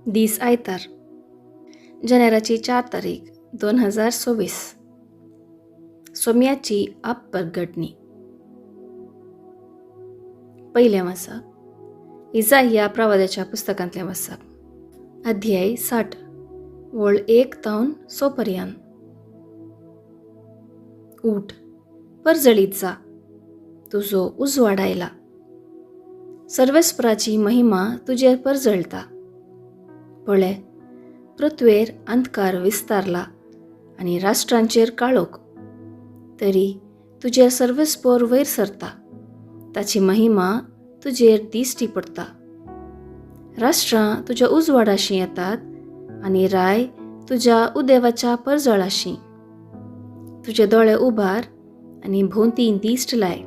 दीस आयतार, जानेराची 4 तारीख 2026, सोम्याची आपपरगटणी. पयलें वाचप इजाहिया प्रवादाच्या पुस्तकांतलें वाचप, अध्याय 60, वळ 1 तावन 6 पर्यान. उठ, परजळीत जा, तुजो उजवाड आयला, सर्वेस्पराची महिमा तुजेर परजळता. पळय, पृथ्वेर अंधकार विस्तारला आनी राष्ट्रांचेर काळोख, तरी तुजेर सर्वेस्पोर वयर सरता, ताची महिमा तुजेर दिश्टी पडटा. राष्ट्रां तुज्या उजवाडाशी येतात आनी राय तुज्या उदेवाच्या परजळाशी. तुजे दोळे उबार आनी भोंवती दिश्ट लाय,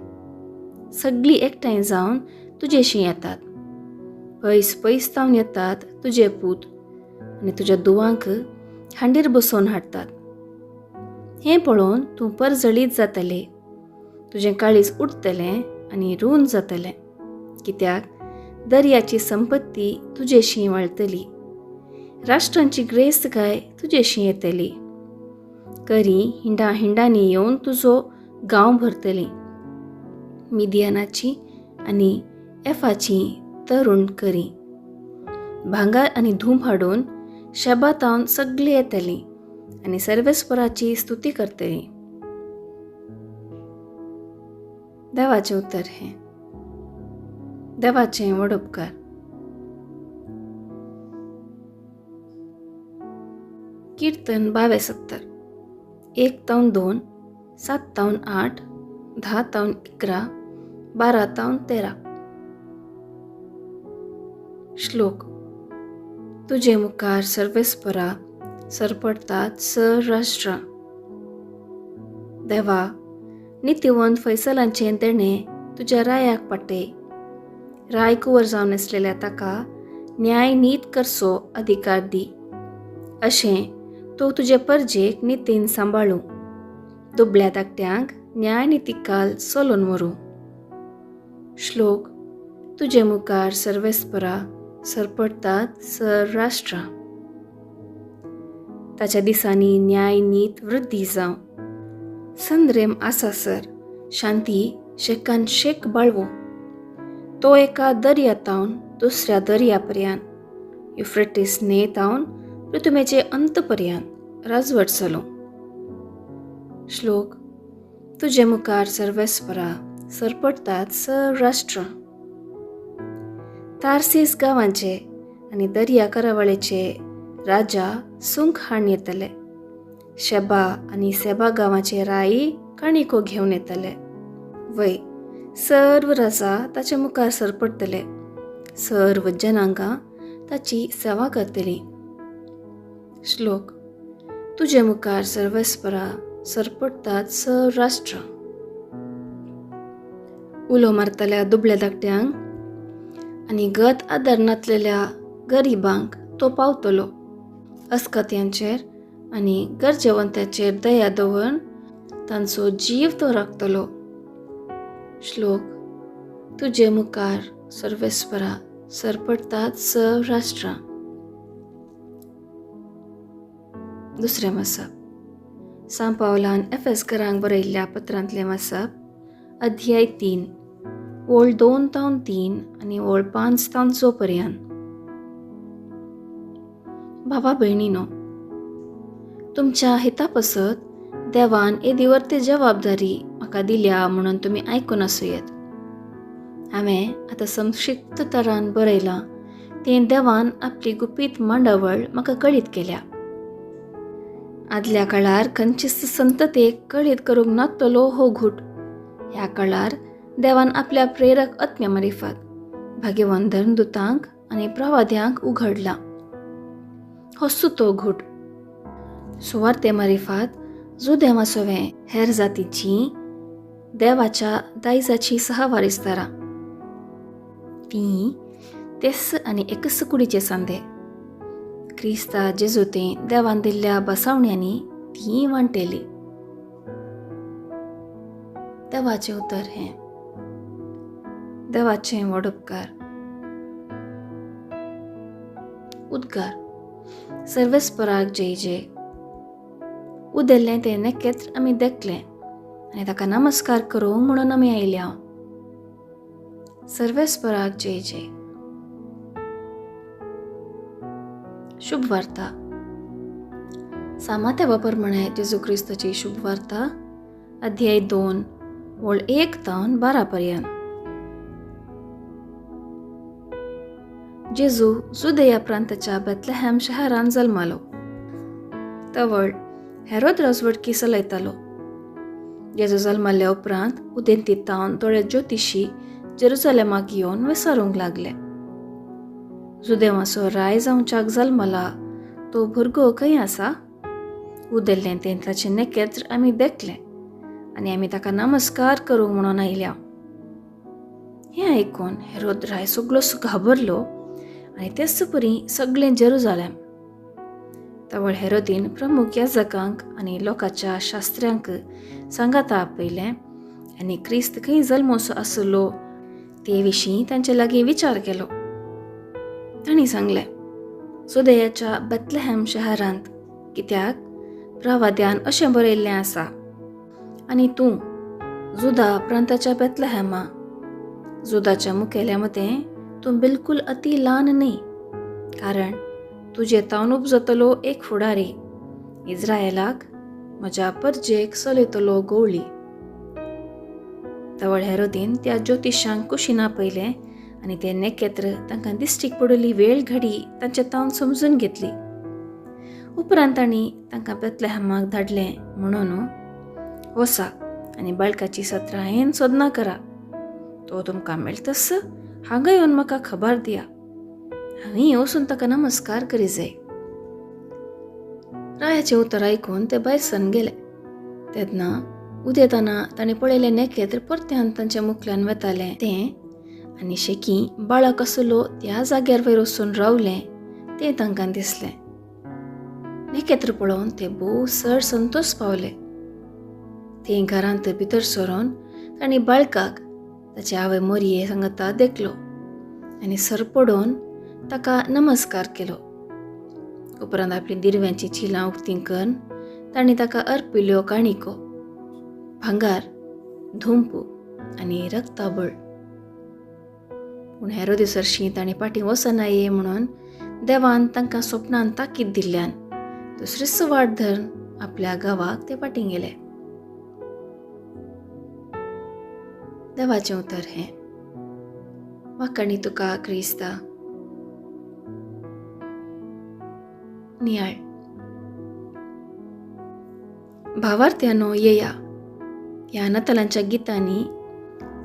सगळीं एकठांय जावन तुजेशी येतात. पयस पयस तावन येतात तुजे पूत आनी तुज्या दुवांक हांडीर बसोवन हाडटात. हें पळोवन तूं परजळीत जातलें, तुजें काळीज उडटलें आनी रूंद जातलें, कित्याक दर्याची संपत्ती तुजेशी वळटली, राष्ट्रांची ग्रेस्तकाय तुजेशी येतली. करी हिंडा हिंडांनी येवन तुजो गांव भरतली. मिदियानाची आनी एफाची तरुण करी भांगर आनी धूप हाडून शेबा तावन सगळीं येतली आनी सर्वेस्पराची स्तुती करतली. देवाचें उतर हें. देवाचें व्हड उपकार. किर्तन 72, 1 तावन 2, 7 तावन 8, 10 तावन 11, 12 तावन 13. श्लोक. तुजे मुखार सर्वेस्परा सरपडटात सर राष्ट्रां. देवा, नितीवंत फैसलांचें देणें तुज्या रायाक पाटय. राय कुंवर जावन आसलेल्या ताका न्याय नीत करचो अधिकार दी, अशें तो तुजे परजेक नितीन सांबाळूं, दुबळ्या धाकट्यांक न्याय नितीकाल चलोवन व्हरूं. श्लोक. तुजे मुखार सर्वेस्परा सरपडटात सर राष्ट्रां. ताच्या दिसांनी न्याय नीत वृद्धी जावं. संद्रेम आसासर शांती शेकान शेक बाळवूं. तो एका दर्या तावन दुसऱ्या दर्या पर्यान, युफ्रेटीस न्हंय तावन पृथ्वेचे अंत पर्यान राजवट चलोवं. श्लोक. तुजे मुखार सर्वेस्परा सरपडटात सर राष्ट्रां. तारसीस गांवांचे आनी दर्या करावळेचे राजा सुंख हाडून येतले. शेबा आनी सेबा गांवाचे राई काणिको घेवन येतले. वय, सर्व राजा ताच्या मुखार सरपडटले, सर्व जनांगां ताची सेवा करतली. श्लोक. तुजे मुखार सर्वेस्परा सरपडटात सर राष्ट्रां. उलो मारतल्या दुबळ्या धाकट्यांक आनी गत आदार नातलेल्या गरिबांक तो पावतलो. अस्कत्यांचेर आनी गरजेवंत्याचेर दया दवरून तांचो जीव तो राखतलो. श्लोक. तुजे मुखार सर्वेस्परा सरपडटात सर राष्ट्रां. दुसरें वाचप सांत पावलान एफेसकरांक बरयल्ल्या पत्रांतलें वाचप, अध्याय 3, वळ 2 तावन 3 आनी वळ 5 तावन 6 पर्यान. भावा भयणीनो, तुमच्या हिता पसत देवान येदी वर्ती जबाबदारी म्हाका दिल्या म्हणून तुमी आयकून आसूं येत. हांवें आतां संक्षिप्त तरान बरयलां तें देवान आपली गुपीत मांडावळ म्हाका कळीत केल्या. आदल्या काळार खंयचीच संततेक कळीत करूंक नातलो हो घूट ह्या काळार देवान आपल्या प्रेरक आत्म्या मारिफात भाग्यवान धर्मदूतांक आनी प्रवाद्यांक उघडला. हो सुतो घूट सुवार्ते मारिफात जुदेवा सवें हेर जातीची देवाच्या दायजाची सहवारिसदारां तीं तेस आनी एकच कुडीचे सांदे क्रिस्ता जेजूते देवान दिल्ल्या बसावण्यांनी तीं वांटेली. देवाचें उतर हें. देवाचें व्हड उपकार. उद्गार. सर्वेस्पराक जय जय. उदेल्लें तें नखेत्र आमी देखलें आनी ताका नमस्कार करूंक म्हणून आमी आयल्या. सर्वेस्पराक जय जय. शुभ वार्ता. सामात्या प्रमाणे जेजू क्रिस्ताची शुभ वार्ता, अध्याय 2 वळ 1 तावन 12 पर्यंत. जेजू जुदया प्रांताच्या बेथलेहम शहरान जल्मालो. तवळ हेरोद राजवटकी चलयतालो. जेजू जल्माल्या उपरांत उदेंती तावन थोडे ज्योतिशी जेरुजलेमाक येवन विचारूंक लागले, जुदेवाचो राय जावच्याक जल्मला तो भुरगो खंय आसा? उदेल्लें तें ताचें नखेत्र आमी देखलें आनी आमी ताका नमस्कार करूंक म्हणून आयल्या. हें आयकून हेरोद राय सगळोसो घाबरलो आनी तेच परी सगळें जेरुजालेम. तवळ हेरोदीन प्रमुख याजकांक आनी लोकांच्या शास्त्र्यांक सांगाता आपयलें आनी क्रिस्त खंय जल्मोसो आसलो ते विशीं तांचे लागीं विचार केलो. तांणी सांगलें, जुदयाच्या बेथलेहम शहरांत, कित्याक प्रवाद्यान अशें बरयल्लें आसा, आनी तूं जुदा प्रांताच्या बेथलेहमा, जुदाच्या मुखेल्या मदें तूं बिलकुल अती ल्हान न्हय, कारण तुजे तावन उपजतलो एक फुडारी, इज्रायलाक म्हज्या परजेक चलयतलो गोवळी. तवळ हेरोदीन त्या ज्योतिशांक कुशीन आपयलें आनी तें नखेत्र तांकां दिश्टीक पडिल्ली वेळ घडी तांचे तावन समजून घेतली. उपरांत तांणी तांकां बेथलेहमाक धाडलें म्हणून, वसा आनी बाळकाची सत्रायेन सोदना करा, तो तुमकां मेळतस हांगा येवन म्हाका खबर दिया, हांवें वचून ताका नमस्कार करी जाय. रायाचें उतर आयकून ते भायर सरून गेले. तेन्ना उदेतना ताणें पळयलें नखेत्र परत्यान तांच्या मुखल्यान वतालें तें आनी शेकी बाळक आसलो त्या जाग्यार वयर वचून रावलें तें तांकां दिसलें. नखेत्र पळोवन ते भोव चड संतोश पावले. ते घरांत भितर सरून तांणी बाळकाक ताचे आवय मोरये सांगता देखलो आनी सरपडोवन ताका नमस्कार केलो. उपरांत आपली दिरव्यांची चिलां उक्तीं करून तांणी ताका अर्पिल्यो काणिको, भांगार, धुंपू आनी रक्ताबळ. पूण हेरोदी सरशीं तांणी फाटीं वचना ये म्हणून देवान तांकां स्वप्नान ताकीद दिल्ल्यान दुसरीच वाट धरून आपल्या गांवाक ते फाटीं गेले. देवाचें उतर हें. वाखाणी तुका क्रिस्ता. नियाळ. भावार्थ्यानो येया ह्या नतालांच्या गितांनी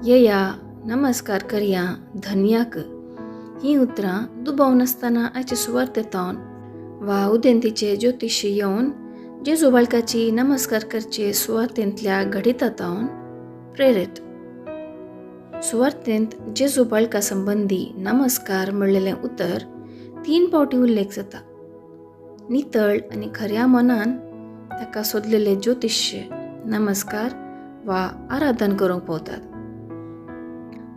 येया, नमस्कार करया, धन्याक हीं उतरां दुबाव नासतना आयचे सुवार्तेतावन वा उदेंतीचे ज्योतिशी येवन जेजू बाळकाची नमस्कार करचे सुवार्तेंतल्या घडितातावन प्रेरीत. सुवार्तेंत जेजू बाळका संबंदी नमस्कार म्हणलेलें उतर 3 फावटी उल्लेख जाता. नितळ आनी खऱ्या मनान ताका सोदलेले ज्योतिश्य नमस्कार वा आराधन करूंक पावतात.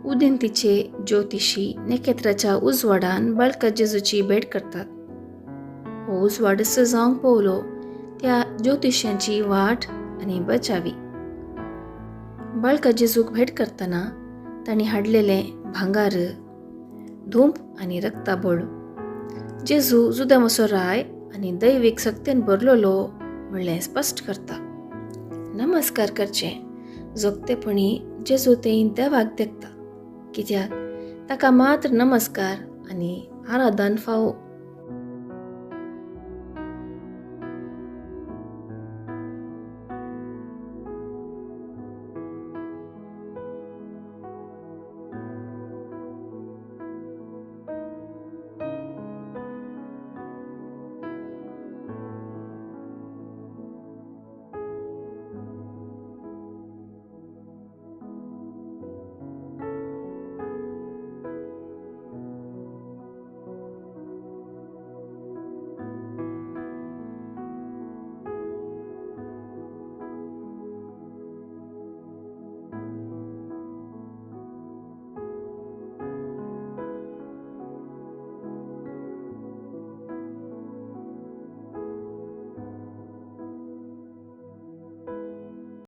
उदेंतीचे ज्योतिशी नखेत्राच्या उजवाडान बाळका जेजूची भेट करतात. हो उजवाडस जावंक पावलो त्या ज्योतिश्यांची वाट आनी बचावी. बाळका जेजूक भेट करतना तांणी हाडलेलें भांगार, धूप आनी रक्ताबळ जेजू जुदेवाचो राय आनी दैवीक सक्तेन भरलेलो म्हणलें स्पश्ट करता. नमस्कार करचें जोगतेपणी जेजू तें देवाक देखता, कित्याक ताका मात्र नमस्कार आनी आराधन फावो.